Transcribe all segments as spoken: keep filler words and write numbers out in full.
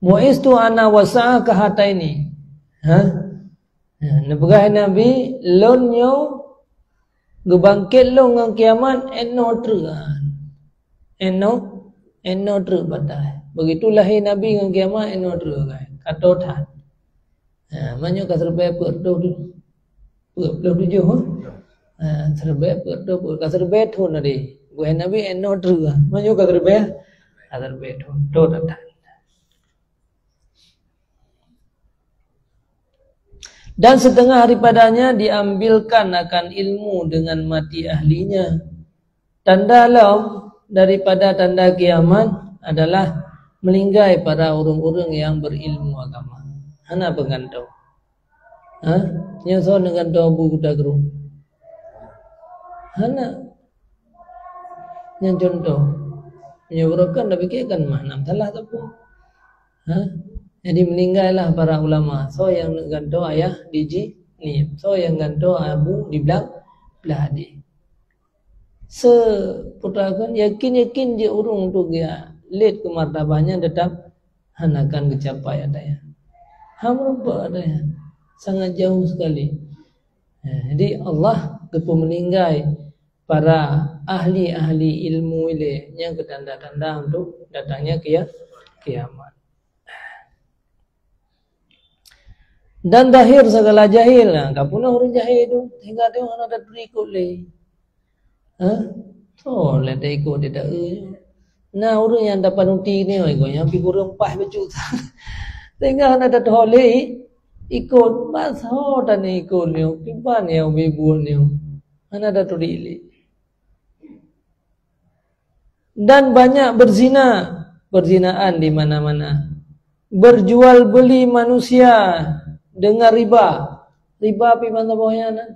"Bu'istu ana wasa'ah kahataini." Ha? Ha, neupeugah Nabi, "Lôn nyoe geubangket lôn ngon kiamat inoe treuk." Inoe, inoe treuk batai. Begitu lahé Nabi ngon kiamat inoe treuk, ka toe that. Ha, meunyoe ka siribèe peuet reutôh tu, peuet ploh tujoh, ha? Ha, siribèe peuet reutôh, ka siribèe thon tadi. Buet Nabi inoe treuk. Meunyoe ka siribèe, ka siribèe thon, toe that. Dan setengah daripadanya diambilkan akan ilmu dengan mati ahlinya. Tanda lom daripada tanda kiamat adalah meuninggai para ureuëng-ureuëng nyang beurilmu agama. Hana peugantong. Ha? Nyoe soe neugantong Abu Kuta Krueng? Hana. Nyan contoh. Meunyoe beurokon, tapike kan mah na masalah sapeue. Ha? Jadi, meuninggai lah para ulama. Soe nyang neugantong ayah di jih, ni. Soe nyang gantong abu di blang-, blah di. Seputra kan yakin-yakin je ureuëng tu geulét keu martabat nyan, teutap hana akan geucapai ata nyan. Hana meureumpok ata nyan. Sangat jauh sekali. Eh, jadi Allah geupeumeuninggai para ahli-ahli ilmu ilée nyang keu tanda-tanda untuk datangnya kia-, kiamat. Dan dahir segala jahil. Nah, ka peunoh ureuëng jahil tu, sehingga teuh hana taturi ikot lé. Ha? Oh, lé taikot di taeu. Nah, ureuëng nyang dapat uti ni, oh, ikot nyang pi kureueng paih bacut. Sehingga hana taturi lé ikot. Pas ho tani ikot ni, kiban ya ubi buet ni. Hana taturi lé. Dan banyak berzina, perzinaan di mana-mana. Berjual beli manusia dengan riba. Riba pi bansa boh nyan, nah.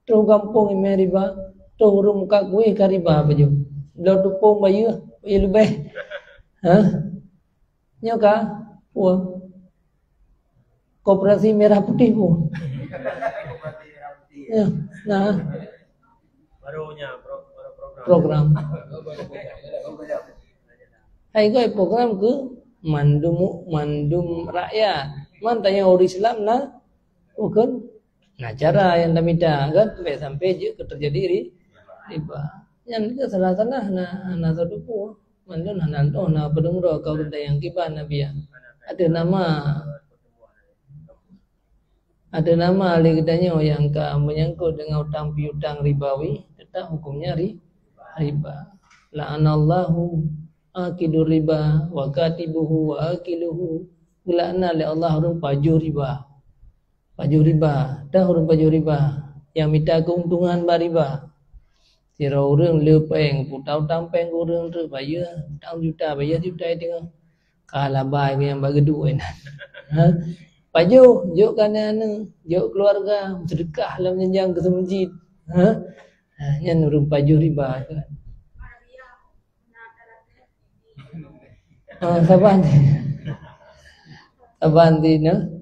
Troh gampông imè riba, troh ureuëng muka kuéh ka riba pajoh. Bloe teupông bayeue, bayeue leubeh. Ha? Nyoe ka, wah. Koperasi Merah Putih pun. Ya, nah. Program. Hai, koi program keu mandum, mandum rakyat. Man tanya ureuëng Islam na, bukan? Nah, cara nyang tamita kan, bèk sampai jeuet keu teujadi ri-, riba. Nyan keuh salah-salah na, na seudeukô. Mandum hana, oh, na peudeungoe ka ureuëng tanyong kiban Nabi ya. Ateueh nama, ateueh nama lé geutanyoe nyang ka meunyangkot deungon utang piutang ribawi, teutap hukömnya ri-, riba. La'anallahu akidur riba wa katibuhu wa akiluhu. Geulaknat lé Allah ureuëng pajoh riba. Pajoh riba, dah ureuëng pajoh riba, nyang mita keuntungan bak riba. Sidroe ureuëng le péng, peutang-utang péng keu ureuëng treuk bayeue, utang juta, bayeue juta teungoh. Ka laba nyang bak geuduek inan. Ha? Pajoh, jok keu aneuk-aneuk, jok keuluwarga, seudeukah lam janjang keu seumeujid. Ha? Ha, nyan ureuëng pajoh riba tu. Ah, saban. Saban dina.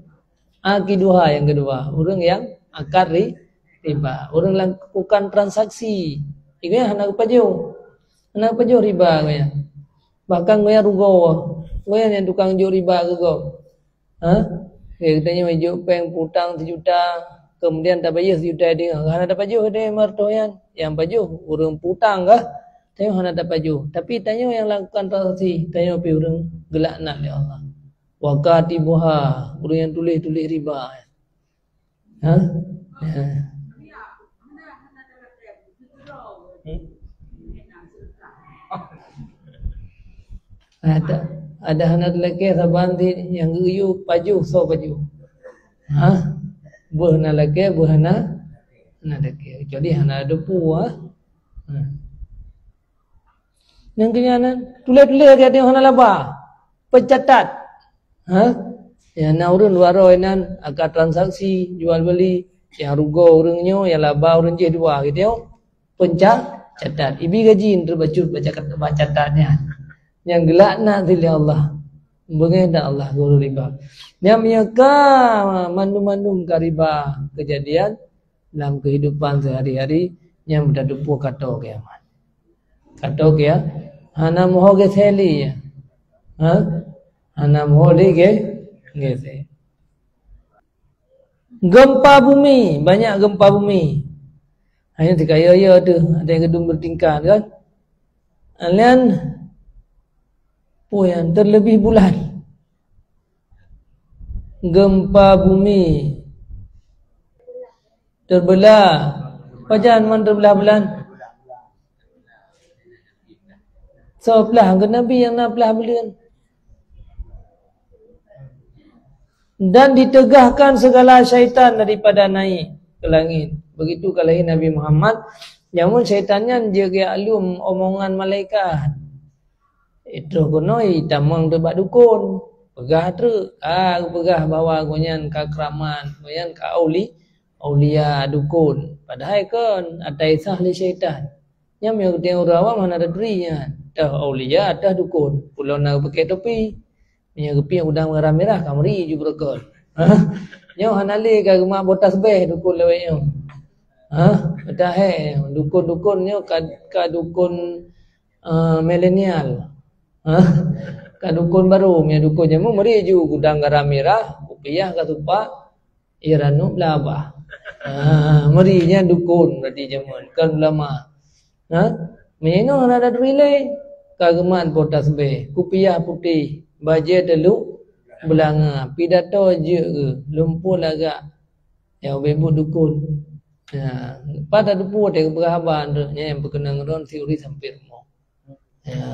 Akiduha nyang keudua, ureuëng nyang akad ri-, riba. Ureuëng lakukan transaksi. Iku hana geupajoh. Hana geupajoh riba geuya. Bahkan geuya rugoe. Geuya nyang tukang jok riba keu gob. Ha? Ya, geutanyoe jok péng peutang sijuta, kemudian tabayeue sijuta deungoe, hana tapajoh deh martoh nyan. Nyang pajoh ureuëng peutang kah? Tanyoe hana tapajoh. Tapi tanyoe nyang lakukan transaksi, tanyoe pih ureuëng geulaknat lé Allah. Wa katibuha, ureuëng nyang tuléh-tuléh riba. Ha? Ya. Hmm? Ada, ada hana talakée saban di nyang geuyue pajoh, soe pajoh. Ha? Beuh na lakée, beuh hana, hana lakée. Kecuali hana depu, ha? Ha. Nyang keunyan, tuléh-tuléh lagée nyoe hana laba. Peucatat. Ha? Nyang na ureuëng dua droe inan, akad transaksi, jual beli, nyang rugoe ureuëng nyoe, nyang laba ureuëng jih dua, gitu. Peucatat. Ibi gaji neubacut baca, bacatat nyan. Nyang geulaknat lé Allah. Beungéh dak Allah guru riba. Nyang meunyoe ka mandum-mandum ka riba keujadian, lam keuhidupan seuhari-hari nyang beutatupeue ka toe kiamat. Ka toe kiamat. Hana meuho geuseli, ya. Ha? Hana meuho di ge-, gesek. Gempa bumi, banyak gempa bumi. Hanya teuka yo-yo tu, ada yang gedung bertingkat kan. Alian, oh, yang terlebih bulan. Gempa bumi. Terbelah. Pajan man terbelah bulan. Soe plah ke Nabi nyang na plah buleuen. Dan ditegahkan segala syaitan daripada naik ke langit. Begitu ka lahé Nabi Muhammad, jameun syaitan nyan jeuet geuaklum omongan malaikat. Troh keunoe tamong teuk bak dukon. Peugah treuk, ka geupeugah bahwa gobnyan ka keramat, gobnyan ka auli-, aulia dukon. Padahai kon, ata isah lé syaitan. Nyan meunyoe geutanyoe ureuëng awam hana taturi nyan. Toh aulia, toh dukon. Pulo na geupakèk topi. Meunyoe geupiep udang merah-merah, ka meuri ju beureukat. Ha? Nyoe hana lé ka geumat boh tasbeh dukon lawét nyoe. Ha? Meuta hé, dukon-dukon nyoe ka, ka dukon, eh, milenial. Ha? Ka dukon baru, meunyoe dukon jameun meuri ju gudang garam mirah, kupiah ka tupak, Ie ranup labah. Ah, meuri nyan dukon berarti jameun, kon ulama. Ha? Meunyoe hana taturi lé, ka geumat boh tasbeh, kupiah putéh, bajée teulok beulanga, pidato jeuet geuh, lumpur lagak nyang ubé buet dukon. Ha, pat tateupeue watée geupeugah haba nyan nyang peukeunong droe si uri sampoe rumoh. Ya.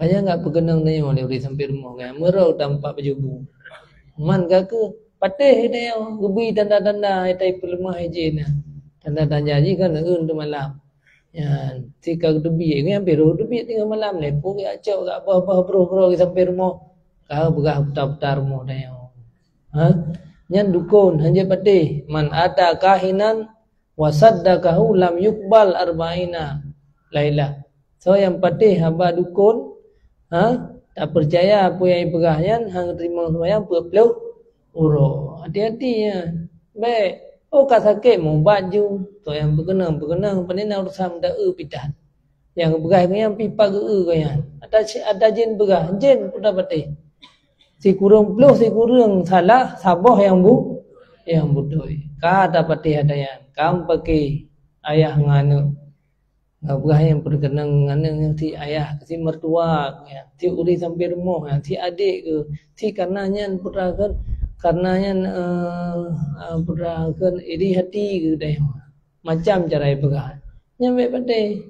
Pajan gak peukeunong tanyoe lé ureuëng sampoe rumoh kan. Meurok tampak beujubu. Man ka keuh patéh tanyoe geubri tanda-tanda ai tai peuleumah ijin na. Tanda-tanda jih kan eun teumalam. Ya, si ka geuteubiet kan, hampir geuteubiet teungoh malam lé. Pue geucok gak boh-boh broh-broh sampoe rumoh. Ka peugah puta-puta rumoh tanyoe. Ha? Nyan dukon hanjeuet patéh. Man ata kahinan wa saddaqahu lam yuqbal arba'ina lailah. Soe nyang patéh haba dukon, ha, tapeucaya peue nyang ipeugah nyan, hana teurimong seumayang peuet ploh uroe. Hati-hati nyan. Bék, oh ka sakét, mubat ju. Soe nyang peukeunong, peukeunong, pane na urusan meuda-eu pitan. Nyang geupeugah nyan pih pat geu-eu gobnyan. Ata, ata jén peugah, jén peue tapatéh. Sikureueng ploh sikureueng salah, saboh nyang bu-, nyang beutôi. Ka tapatéh ata nyan, ka meupaké ayah ngon aneuk. Geupeugah nyang peukeunong ngon aneuk nyan si ayah, si mertua, si ureuëng sampoe rumoh, si adék keuh, si kareuna nyan putra kheun, kareuna nyan, eh, eh, putra kheun iri hati keuh dayah. Macam cara ipeugah. Nyan bék patéh.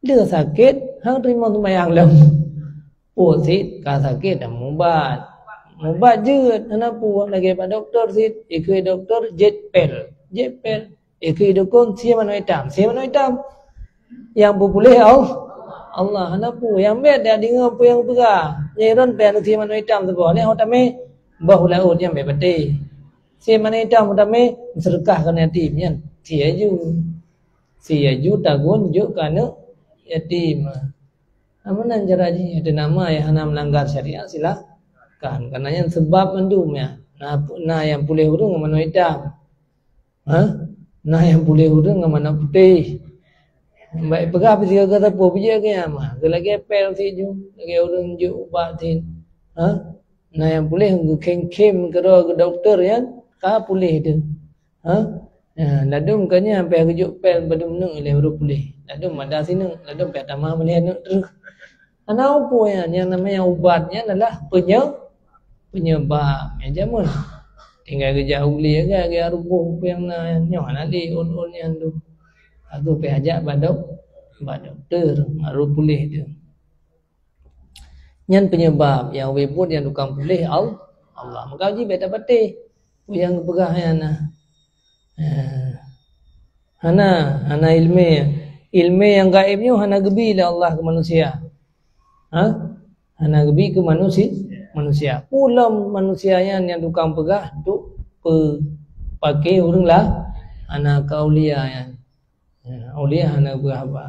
Lé sakét, hana teurimong seumayang lom. Pue sit ka sakét dan mubat. Mubat jeuet, hana pue lagée bak dokto sit. Ikheun dokto jeuet pél. Jeuet pél. Ikheun dukon sie manoe itam. Sie manoe itam. Nyang peupuléh Allah. Allah hana pue. Nyang bék dak deungoe peue nyang peugah. Nyang iron péng sie manoe itam saboh. Lé ho tamé boh laôt nyang bék patéh. Sie manoe itam ho tamé seudeukah keu yatim nyan. Sie ju. Si yaju tagun jok keu aneuk yatim. Ameunan cara jih, teunama nyang hana meulanggar syariat, silakan. Karena nyan seubab mandum nyan. Na, na nyang puléh ureuëng ngon manoe itam. Ha? Na nyang puléh ureuëng ngon manoe putéh. Baik peugah pih sigoe sapeue bijéh keu nyan mah. Lagée pél sit ju, lagée ureuëng jok ubat sit. Ha? Na nyang puléh geukhém-khém keudroe geu dokto nyan, ka puléh teuh. Ha? Ya, ladôm ka nyan payah geujok pél padum neuk ilée baru puléh. Ladôm mada sineuk, ladôm payah tamah meulhèe neuk treuk. Hana peue nyan, nyang namanya ubat nyan adalah penye-, penyebab. Ya, jameun. Tinggai geujak u glé agak, agak ruboh peue nyang na nyoe hana lé ôn-ôn nyan tu. Aku payah jak bak dok-, bak dokto, baru puléh tu. Nyan penyebab nyang ubé buet nyang tukang puléh Al-, Allah. Maka jih bék tapatéh peue nyang geupeugah nyan na. Eh, hana, hana ileumé. Ileumé nyang gaéb nyoe hana geubi lé Allah keu manusia. Ha? Hana geubi keu manusi-, manusia. Ulôn manusia nyan nyang tukang peugah untuk peupaké ureuëng lah, hana keu aulia nyan. Ya, aulia hana peugah haba.